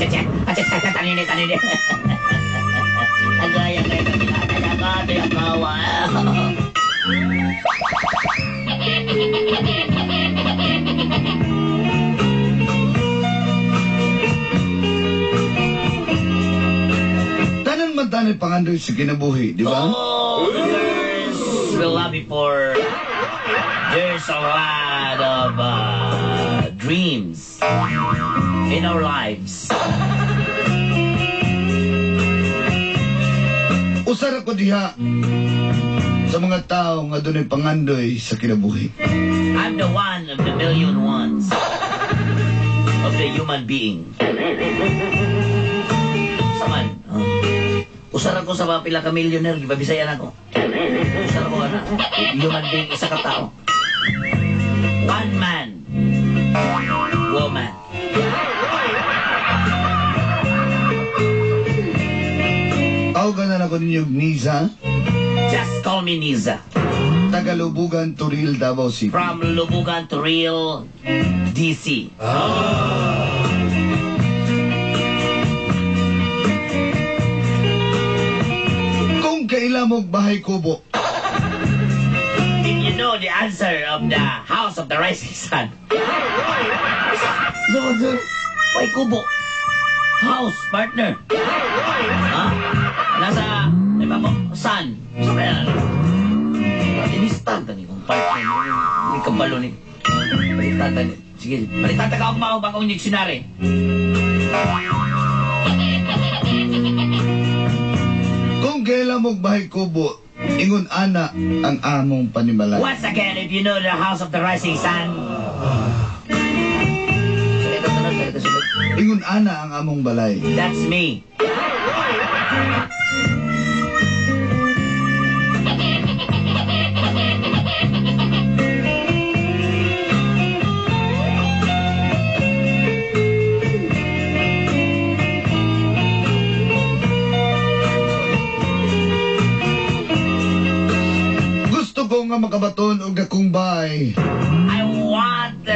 Tanini, tanini. Agay, agay, agay, agay, agay. Tanan man tanay pangandoy sa kinabuhi, di ba? Oh, there's we love before. There's a lot of dreams in our lives. Usara ko diha sa mga tao nga dunay pangandoy sa kinabuhi. I'm the one of the million ones of the human being. Saman. Usara ko sa mga pila ka millionaire, gibabisayan ako. Usara ko na. Human being, isa ka tao. One man. Woman. Tawagan na ako ninyo Niza. Just call me Niza. Taga Lubugan, Toril, Davao City. From Lubugan, Toril, DC. Ah. Kung kaila mong bahay kubo. If you know the answer of the House of the Rising Sun. Bahay kubo. House, partner. Ha? Nasa, di ba po, sun. Sa kaya, Tinistan ni kong partner. May kabalo ni. Palitata ni. Sige, palitata ka og mao bagong dictionary. Kung kaila mong bahay kubo, ingon ana ang among panimalay. Once again, if you know the House of the Rising Sun. Ingon ana ang among balay. That's me. Gusto ko nga makabaton og dakong bay. I want,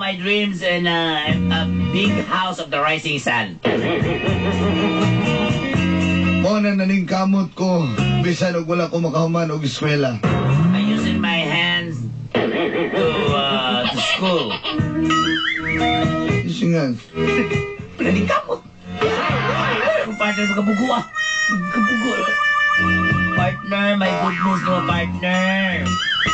my dreams in a big house of the rising sun. Mao na naning kamot ko, bisan og wala ko makahuman og eskwela. I using my hands to school. Isingan. Pinaning kamot. Partner, magabugo ah. Magabugo. Partner, my goodness no, partner.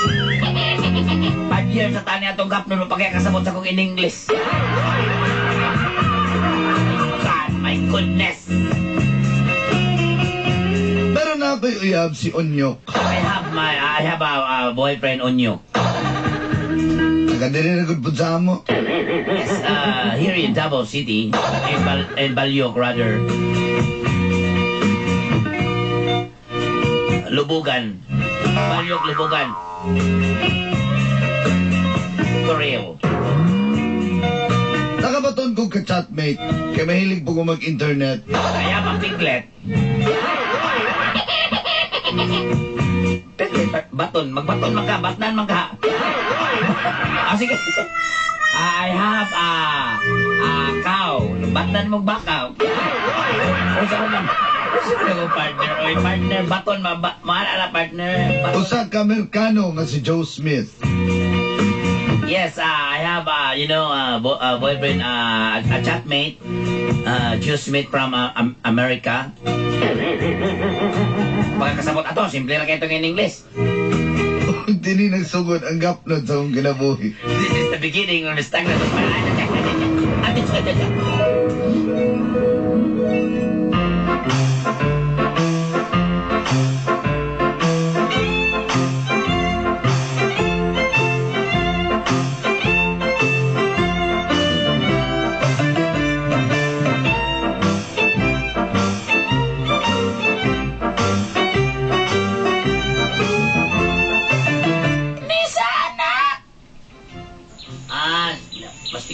5 years sa tani atong gap nun, mapagkakasabot sa kong in English. God, my goodness. Pero na ako'y uyab si Onyok. I have a boyfriend, Onyok. Nagadiri na gud pud sa amo. Yes, here in Davao City, in Baliok rather. Lubugan. Baliok, Lubugan. Toril. Nakabaton kong ka-chatmate, kay mahilig po ko mag-internet. Kaya mapiglet. Piglet, baton, magbaton man ka, batnan man ka. Ah, sige. I have a cow. Batnan mong bakaw. O sa man. Sino ko partner? Oy, partner, baton, maalala partner. Baton. Usa ka Amerikano nga si Joe Smith. Yes, I have boyfriend, a chatmate, Joe Smith from America. Pagkakasabot ato, simple ra kayo itong in English. Dini nagsugod ang gapnod sa akong kinabuhi. This is the beginning of the stagnant of my life.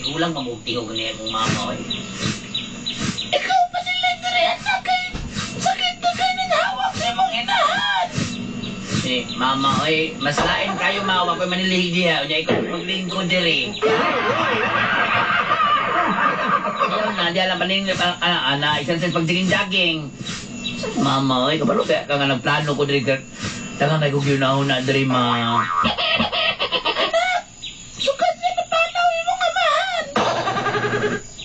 Kulang pamugtingog niya akong mama, oy. Ikaw pa sila diri, anak, kay sakit na kay nang hawak sa imong inahan. Si mama, oy, mas lain kayo mawa ko'y manilihig diha. Unya, ikaw maglingkod diri. Karon na di alam paning ana isan sa pagdaging-daging. Mama, oy, kabalo kaya ka nga nagplano ko diri ka. Taga kay kog yunahon na diri, ma. Anak, sukat niya na panaw imong amahan.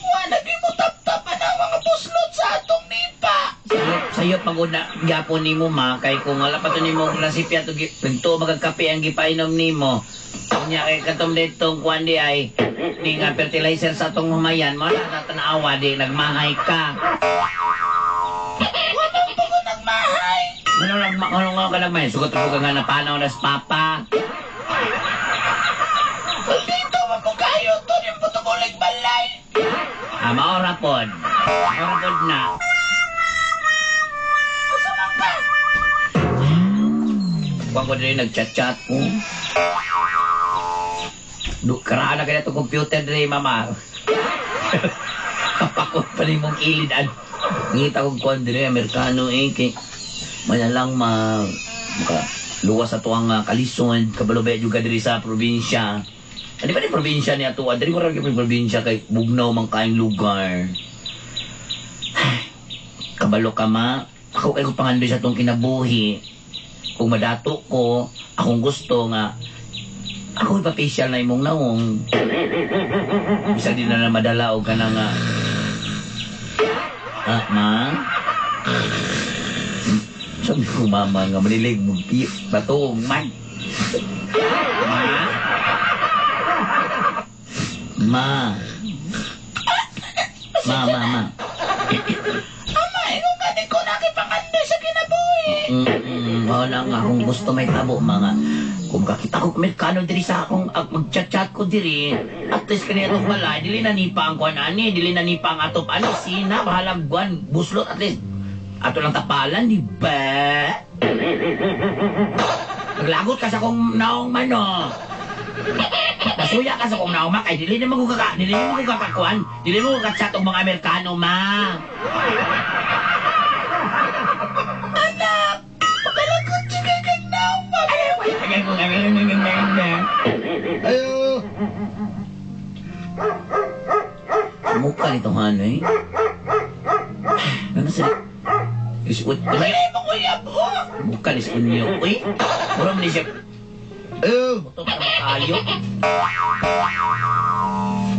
Wala gyud mo tap-tap ang mga buslot sa atong nipa. Sayop, sayop pagod na gyapon nimo, ma, kay kung wala pa to nimo nasipya to to magkape ang gipainom nimo. Unya kay katong ditong kuan di ay ni nga fertilizer sa atong humayan, mo na tanawa di nagmahay ka. Wala pa ko nagmahay. Ano lang ano nga ka nagmahay? Sugot ko ka nga napanaw na sa papa. Well, dito man mo kayo to yung putugulig balay. Ah, maora pod. Maora pod na. Asa man ka? Kuan ko diri nagchat-chat ko. Du, karaan na kaya itong computer diri, mama. Kapakot pa ni mong kilid. An. Ngita kong kuan diri, Amerikano eh. Kay, manalang ma, maka, luwas sa tuwang kalisod, kabalo ba juga diri sa probinsya. Di ba ni probinsya niya tuwa? Diri mo rin yung probinsya kay bugnaw man kaing lugar. Kabalo ka ma. Ako kay ko pangandoy sa tong kinabuhi. Kung madato ko, akong gusto nga ako ipa-facial na imong naong. Bisa di na madala og kanang nga. Ah, ma? Sabi ko, mama, nga manilig mo, batuong man. Ma? Ma? Ma, ma, ma. Ama, ingon gani ko nakipangandoy sa kinabuhi. Wala nga akong gusto may tabo, mga. Kung kakita ko Amerikano diri sa akong mag-chat-chat ko diri, at least kani atong balay, dili na nipa ang kuan ani, dili na nipa ang atop ani, sina, bahalag buwan, buslot at least. Ato lang tapalan, di ba? Naglagot ka sa akong naong mano. Nasuya ka sa akong naong ma, kay dili na mo kaka, dili na mo kakakuan, dili mo kachat og mga Amerikano, ma. Anak, makalagot siya kay kang naong ma. Ayo! Mukha nitong ano eh. Ano sila? Isuot ko Ay, mo kuya po. Mukha ni Unyo. Uy, mura man ni siya. Ayo! Ito pa kayo.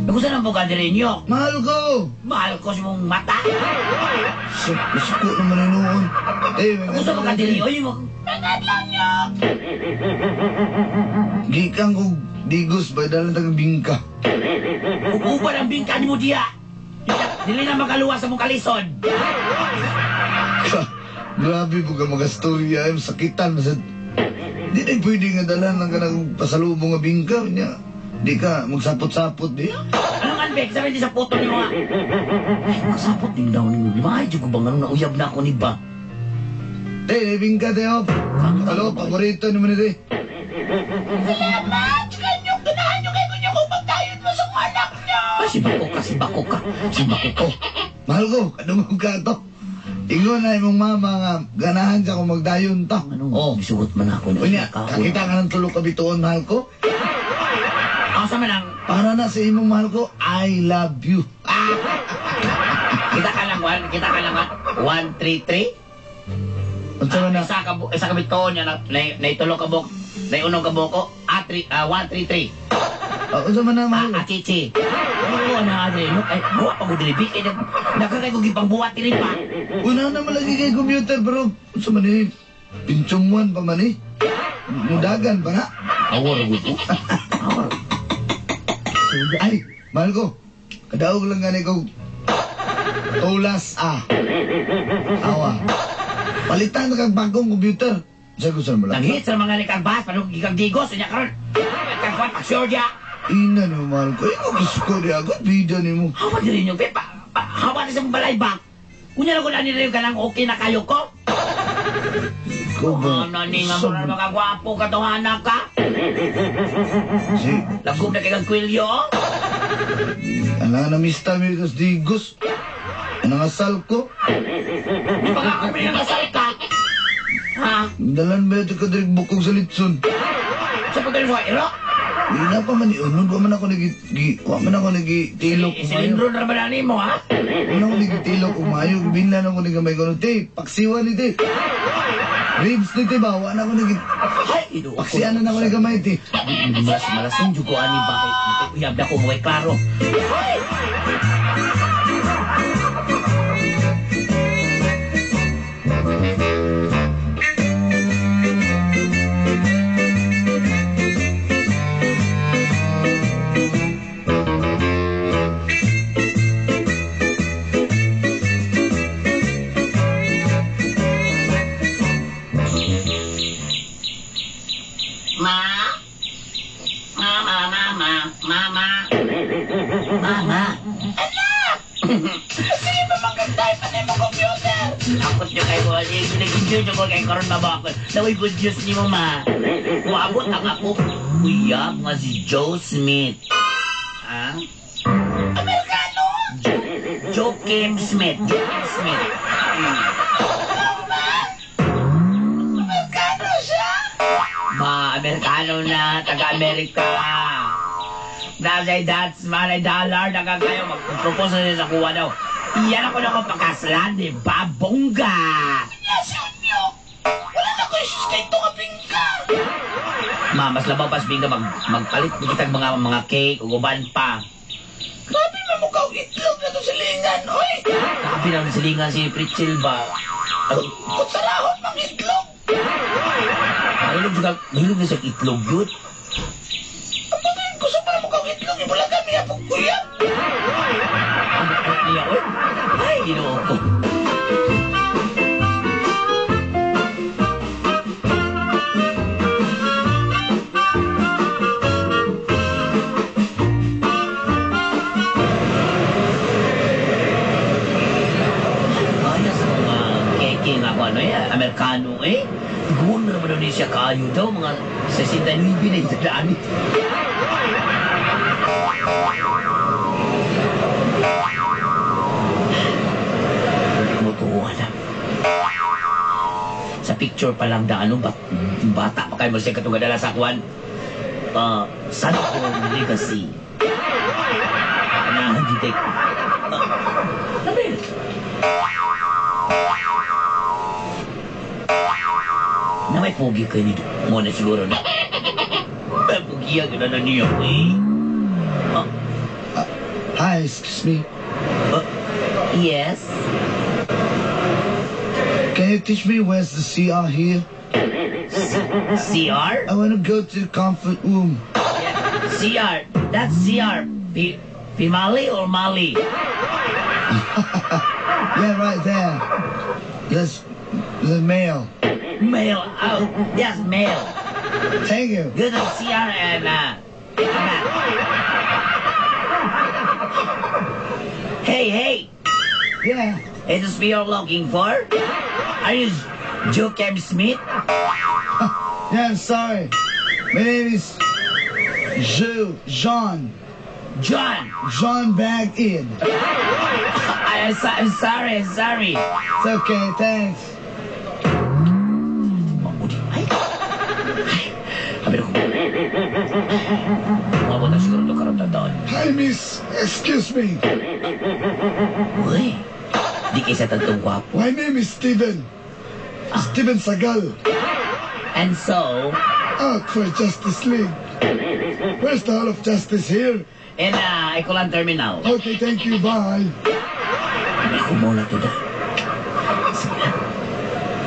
Nagusto ng buka din ninyo. Mahal ko! Mahal ko sa mong mata. Suko naman noon. Eh, Gusto mo ka diri. Uy, mo. Gikan ko digos ba dalan taga bingka. Uban ang bingka ni mo diya. Dili na makaluwas sa mong kalisod. Grabe po ka mga storya ay sakitan sa di na pwede nga dalan ng kanang pasalubong nga bingka niya. Di ka magsapot-sapot di. Anong anbek? Sabi di sa puto ni mo. Ay, magsapot din daw ni mo. Ay, di ko bang anong nauyab na ako ni ba? Eh, bingka tayo. Alo, paborito ni mo ni. Salamat! Kanyong ganahan nyo kay kunyo kung pagdayon mo sa kong anak nyo. Ah, si bako ka, si bako ka, si bako ka. Oh, mahal ko, kadungog ka to. Ingon na imong mama nga ganahan siya kung magdayon ta. Ano? Oh. Gisugot man ako ni Unya, kakita ka ng tulo ka bituon, mahal ko. Asa man ang Para na sa imong mahal ko, I love you. kita ka lang one, kita ka lang one. 1 3 3. Unsa man na? Isa ka bituon niya na naitulo ka buk, naiunog ka buko. Ah, 3 ah 1 3 3. Oh, unsa man na mahal ko? Ah, chichi. Oo, na adre no kay buwa pa ko diri bi kay nagkakay ko gipang buhat diri pa. Una na malagi kay computer pero unsa man ni? Pintsumuan pa man eh. Mudagan pa na. Awor gud. Awor. Ay, mahal ko. Kadaog lang gani ko. Tulas ah. Awa. Palitan na kag bagong computer. Sa ko sa mo lang. Naghit sa mga ni kag bahas panug kag digos unya karon. Kag kwan paksure dia. Ina ni mahal ko. Ikaw gusto ko di ako. Bida ni mo. Hawa diri nyo, pe, hawa na sa mong balay ba? Kunya na ko na nila yung kanang okay na kayo ko. Ikaw ba? Ano ni nga mura makagwapo ka tong anak ka? Si, Lagom na kay kang kwilyo. Ala na mista mi kas digos. Anang asal ko. Di ba nga kami nang asal ka? Ha? Dalan ba ito ka diri bukog sa litson? Sa pagkalim sa iro? Wala pa man iunod, wa man ako nagi wa man ako nagitilok. Silindro na ba na mo, ha? Wala ako nagitilok umayo, binlan ako ni gamay ko te, paksiwa ni te. Ribs ni te ba, wa na ako nagi Ay, Ginoo ko. Paksian na ako ni gamay te. Mas malasing jud ko ani bakit uyab na ko mo klaro. Ay! Ma? Mama, mama, mama. Mama. Anak! Sige pa magantay pa na imong computer. Akot nyo kay ko. Nag-enjoy nyo ko kay karon mama ako. Naway good news ni mama. Wabot ang ako. Uyab nga si Joe Smith. Ha? Amerikano! Joe Kim Smith. Joe Kim Smith. Amerikano siya! Ma, Amerikano na, taga-Amerika. Dahil that's malay dollar, daga kayo, mag-propose na siya sa kuha daw. Iyan ako na ako pagkaslan, di ba? Bongga! Nya si Unyo! Wala na ko sustento nga bingka! Ma, mas labaw pas bingga magpalit kitag mga cake ug uban pa. Grabe man mo kaog itlog na to silingan, oy! Grabe na silingan si Pritchel ba? Kutsarahon mang itlog! Mahilog juga, mahilog na sa itlog yun. Ang patayin ko sa para mo kaog itlog, ibulagan niya pag kuyab! Ang anak niya, oy. Ay, Ginoo ko. Kaya sa mga keke nga ako, ano eh, Amerikano eh. Guna naman daw siya kayo daw, mga 69 na itadaan eh. Mutuwa na. Sa picture pa lang da, ano, bata pa kayo mo siya katong sa kwan. Santo Legacy. Anahan dito. Nabil. Na may pogi kayo nito. Mo na siguro na. May pogi ang na niyo eh. Hi, excuse me. Yes? Can you teach me where's the CR here? CR? I want to go to the comfort room. Yeah. CR. That's CR. Pimali or Mali? Yeah, right there. That's the mail. Mail. Oh, yes, mail. Thank you. Go to CR and come back. Hey, hey. Yeah. Is this what you're looking for? Are you Joe Cam Smith? Yeah, I'm sorry. My name is Joe John. John. John Bag In. I'm sorry, I'm sorry. It's okay, thanks. Ay. Ay. Sabi ko. Umabot na siguro ito karon taon. Hi, miss. Excuse me. Uy. Di kaysa tantong gwapo. My name is Steven. Steven Seagal. And so, Out for Justice League. Where's the Hall of Justice here? In Ecoland Terminal. Okay, thank you. Bye. Ako mo na to da. Sige na.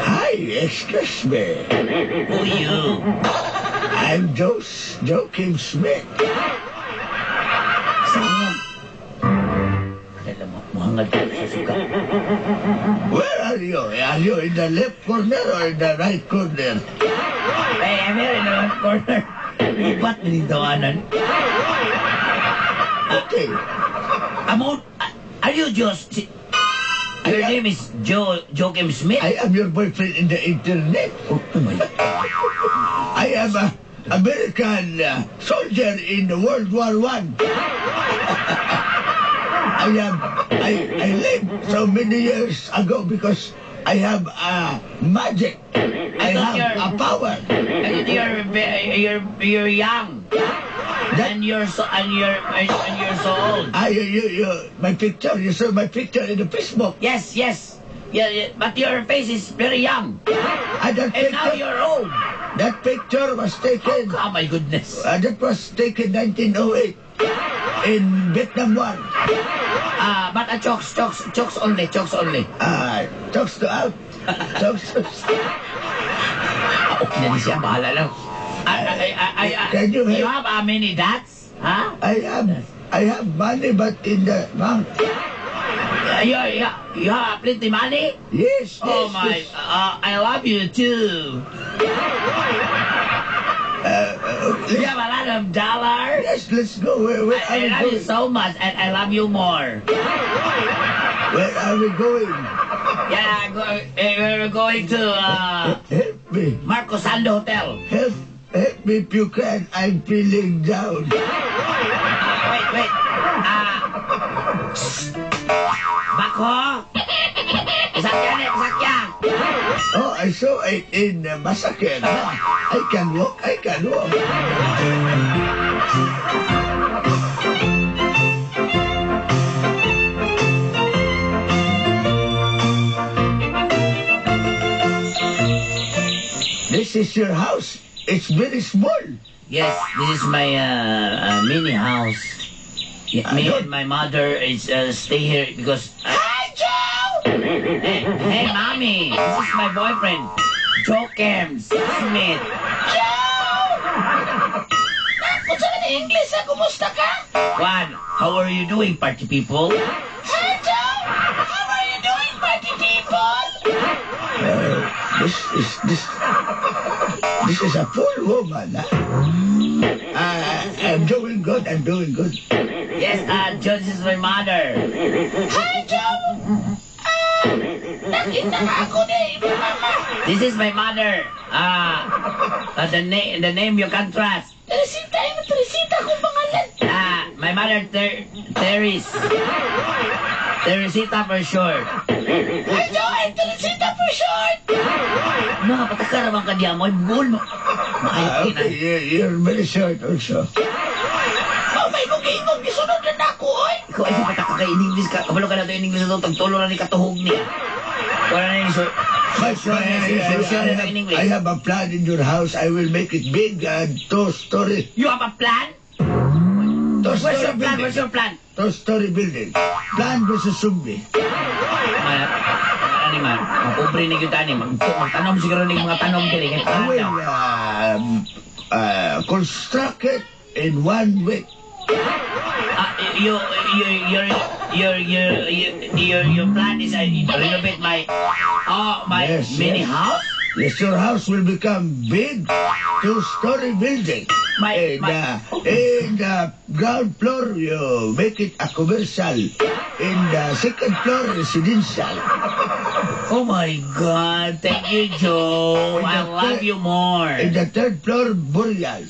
Hi, excuse me. Who you? I'm Joe Joakim Smith. Saan? Dala mo, muhangad ka sa suga. Where are you? Are you in the left corner or in the right corner? Hey, I'm here in the left corner. Upat na din tawanan. Okay. Amon, are you Joe? Your name is Joe Joakim Smith? I am your boyfriend in the internet. Oh my. I am a American soldier in the World War I. I lived so many years ago because I have a magic. I thought have a power. I thought you're young. And you're so old. Ah, you, my picture, you saw my picture in the Facebook. Yes. Yeah, but your face is very young. Ah, that And now picture, you're old. That picture was taken, Oh my goodness. That was taken 1908 in Vietnam War. Ah, but chokes, chokes, chokes only, chokes only. Ah, talks to out. Talks to. Ah, okay na ni siya, bahala lang. I, Can you you help? have many debts? Huh? I have money, but in the bank. You have plenty money? Yes. Oh my, Yes. I love you too. You have a lot of dollars? Yes, let's go. Where are I we love you going? so much and I love you more. Where are we going? Yeah, we're going to Help me. Marcos Sando Hotel. Help me if you can. I'm feeling down. Wait, wait. Bako? Pasakya ni, pasakya. Oh, I saw it in Massacre. I can walk, I can walk. This is your house. It's very small. Yes, this is my mini house. Yeah, me and my mother is stay here because. Hi, Joe! Hey, hey, Mommy, this is my boyfriend, Joe Kems Smith. Joe! Unsa man English ah? Kumusta ka? Juan, how are you doing, party people? Hi, Joe! How are you doing, party people? This is this this is a full woman. Huh? I'm doing good. I'm doing good. Yes, Joe, this is my mother. Hi, Joe! Ah, nakita ka ako ni imong mama. This is my mother. The name you can trust. Teresita, ay Teresita akong pangalan. Ah, my mother, Teres. Teresita for short. Hi, Joe! I'm Teresita for short. No, patakara man ka diya mo. Bugol mo. Ah, Maayo na. Okay, you're very short also. Oh, may mugingon, gisunod na nako, oy. Ikaw ay pataka kay in English ka. Kabalo ka na to in English ito. Tagtulo na ni katuhog niya. Wala na yung short. But Solution I, in English. I have a plan in your house. I will make it big and two-story. You have a plan? Two-story Where's your plan? building. Where's your plan? Two-story building. Plan versus zombie. Man, ano man, mapobre na gyud ani. Magtanom siguro ni mga tanom diri kay I plan will daw. construct it in one week. Ah, you, you, your plan is renovate my mini Yes. house. Yes, your house will become big two-story building. In the ground floor, you make it a commercial. In the second floor, residential. Oh my God! Thank you, Joe. I love you more. In the third floor, burial.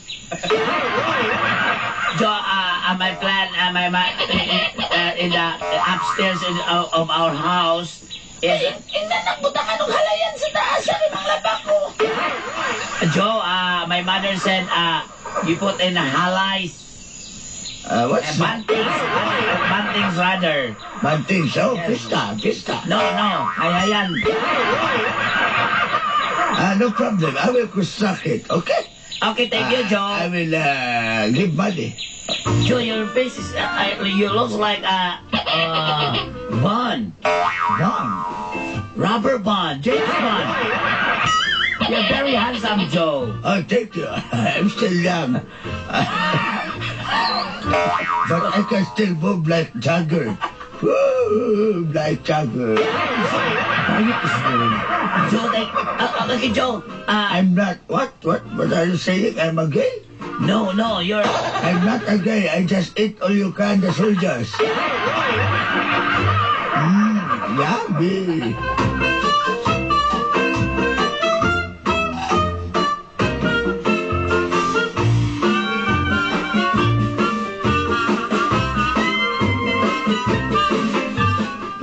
Joe, my plan, my in the upstairs of our house is Ina nang butangan og halayan sa taas sa mga labak ko. Joe. My mother said, you put in halays, What's buntings, buntings rather. Buntings? Oh, pista, pista. No, hayayan. No problem. I will construct it, okay? Okay, thank you, Joe. I will give money. Joe, your face is, you look like a Bond. Bond? Rubber Bond, James Bond. You're very handsome, Joe. Oh, thank you. I'm still young. But I can still move like Jagger. Move like Jagger. Joe, okay, Joe. I'm not, what? What? What are you saying? I'm a gay? No, you're. I'm not a gay. I just eat all you can, the soldiers. Yummy.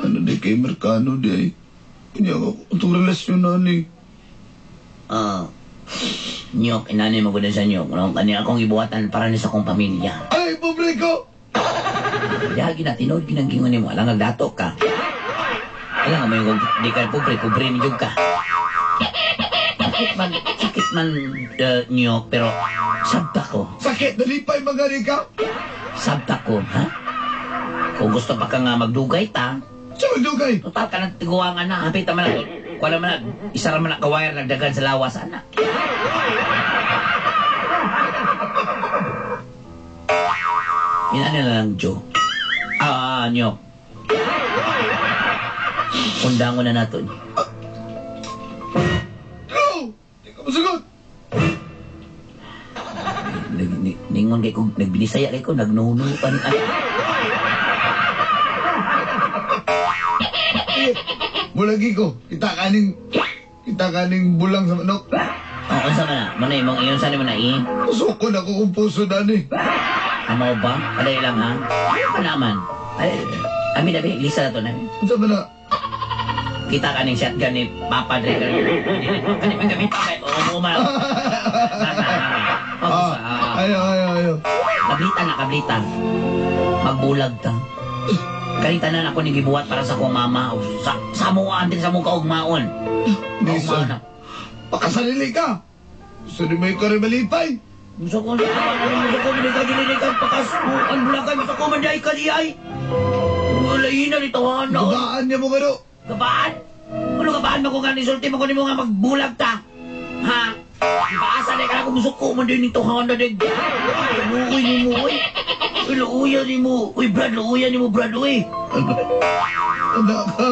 Ano di kay Merkano di ay. Kanya ako, itong relasyon na ni. Ah. Nyok, inani mo gud sa nyok. No, kani akong ibuhatan para ni sa akong pamilya. Ay, pobre ko! Yagi na tinuod ginang gingon nimo, alang nagdato ka. Alang mo yung di ka pobre, pobre ni jud ka. Sakit man nyok, pero sabta ko. Sakit, nalipay mga ka. Sabta ko, ha? Kung gusto pa ka nga magdugay ta, Sa magdugay. total ka nang tiguangan na, hapit naman na, kuha naman na, isa raman na kawire nagdagan sa lawas, ana. Inano na lang, Joe. Ah, nyok. Undangon na nato. No! Di ka masagot. Ningon kay ko, nagbinisaya kay ko, nagnuno pa ni Eh, bulagi ko. Kita kaning bulang sa manok. Oh, unsa man na? Muna imong iyon sa nimo na i. Usokon ako kung puso dani. Amaw ba? Alay lang ha? Ano pa naman? Ay, ami na lisa na to na. Unsa man na? Kita kaning shotgun ni Papa Dre. Kani man gamit kay oo man. Ah, ayo, ayo, ayo. Kablitan na kablitan. Magbulag ta. Kani tanan ako ni gibuhat para sa akong mama. Sa samuan din sa mong kaugmaon. Nisa, pakasanili ka. Gusto ni may ka rin malipay. Musa ko sa musa ko man ka dili ka pakas ang bulagan musa ko man dai ka di ay. Wala ina ni tawahan na. Gabaan niya mo gano. Gabaan? Ano gabaan mo ko nga nisulti mo ko nimo nga magbulag ta? Ha? Ipaasa na ka kung musuko man din ito handa din. Luoy ni mo, uy. Uy, luoya ni mo. Uy, Brad, luoya ni mo, Brad, uy. Anak ka.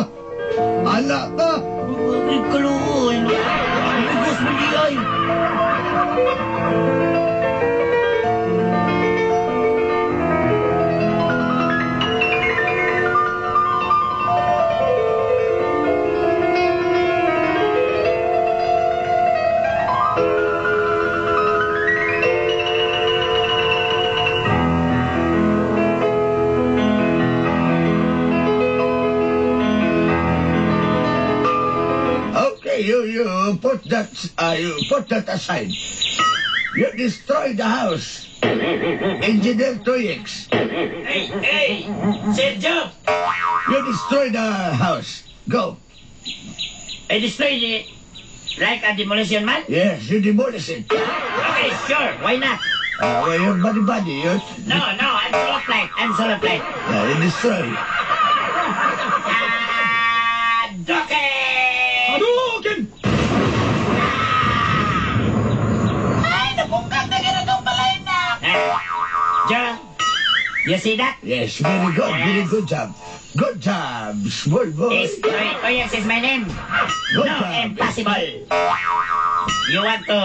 Anak ka. Uy, kaluoy. Bigos mo di ay. Okay, you put that you put that aside. You destroy the house. Engineer Toyex. Hey, hey, Sergio! You destroy the house. Go. I destroy it like a demolition man? Yes, you demolish it. Okay, sure. Why not? Well, your body body. You, No, I'm solo flight. I'm solo flight. You destroy. Hadouken! Hadouken! Ay, nabungkag na ganitong balay na. Joe, you see that? Yes, very good, very good job. Good job, small boy. Is Toyex is my name. Good No, job. impossible. You want to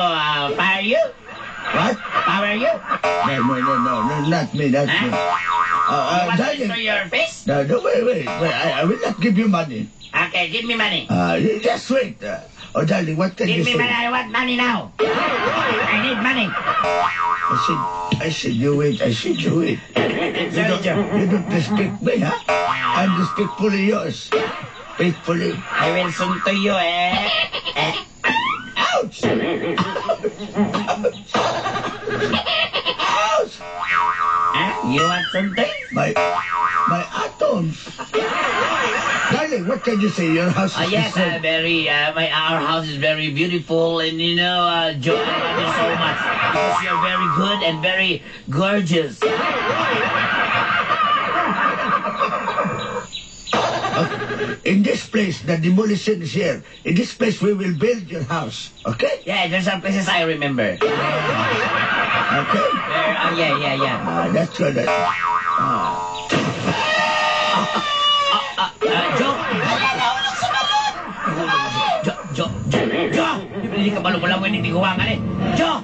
fire you? What? Power you? No, no, no, no, no, not me, not Huh? me. You want to Darling. destroy your face? No, no, wait, wait, wait. I will not give you money. Okay, give me money. You just wait. Oh, darling, what can Give you me say? money. I want money now. I need money. I said, you wait. I said, you wait. You don't respect me, huh? I'm respectfully yours. Faithfully. I will send to you, eh? Eh. Ouch! Ouch! Ouch! Huh? You want something? My atoms. Darling, what can you say? Your house is Yes, destroyed. very. Our house is very beautiful, and you know, Joe, I love you so much because you're very good and very gorgeous. In this place, the demolition is here. In this place, we will build your house. Okay? Yeah, there's some places I remember. Okay? Yeah. That's good. Joe! Ala, nahulog sa balon. Joe, Joe, Joe, Joe! Hindi ka balong wala mo hindi tiguangan eh. Joe!